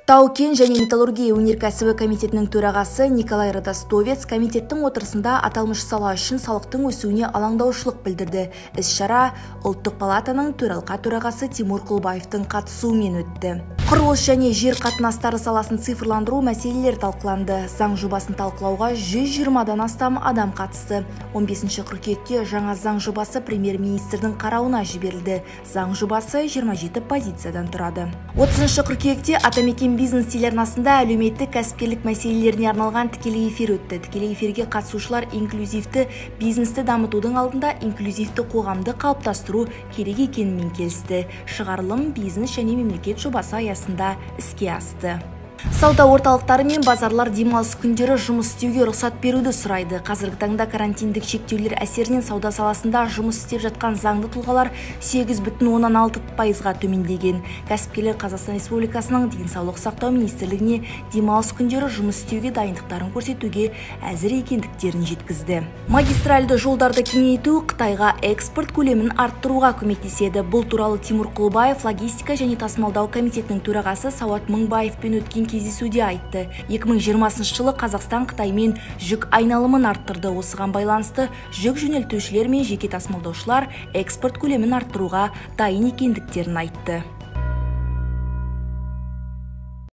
Тау-кен және металлургия өнеркәсібі комитетінің төрағасы Николай Радостовец комитеттің отырысында аталмыш сала үшін салықтың өсуіне алаңдаушылық білдірді. Іс-шара Ұлттық палатаның төралқа төрағасы Тимур Құлыбаевтың қатысуымен өтті. Құрылыс және жер қатынастары саласын цифрландыру мәселелері талқыланды. Заң жобасын талқылауға 120-дан астам адам қатысты. 15 қыркүйекте жаңа заң жобасы премьер-министрдің қарауына жіберілді. Заң жобасы 27 позициядан тұрады. 30 қыркүйекте Атамекен бизнес телеарнасында әлеуметтік кәсіпкерлік мәселелеріне арналған тікелей эфир өтті. Тікелей эфирге қатысушылар инклюзивті бизнесті дамытудың алдында инклюзивті қоғамды қалыптастыру керек екенімен келісті. Шығарылым бизнес және мемлекет жобасы аясында іске асты. Сауда орталықтары мен базарлар демалыс күндері жұмыс істеуге рұқсат беруді сұрайды. Қазіргі таңда карантиндік шектеулер әсерінен сауда саласында жұмыс істеп жатқан заңды тұлғалар 8,6%-ға төмендеген. Кәсіпкерлер Қазақстан Республикасының Денсаулық сақтау министрлігіне демалыс күндері жұмыс істеуге дайындықтарын көрсетуге әзір екендіктерін жеткізді. Магистральды жолдарды кеңейту Қытайға экспорт көлемін арттыруға көмектеседі. Бұл туралы Тимур Құлыбаев логистика және тасымалдау комитетінің төрағасы Сауат Мыңбаевпен өткен кездесуде айтты. 2020 жылы Қазақстан Қытаймен жүк айналымын арттырды. Осыған байланысты жүк жөнелтушілер мен жеке тасымалдаушылар экспорт көлемін арттыруға дайын екендіктерін айтты.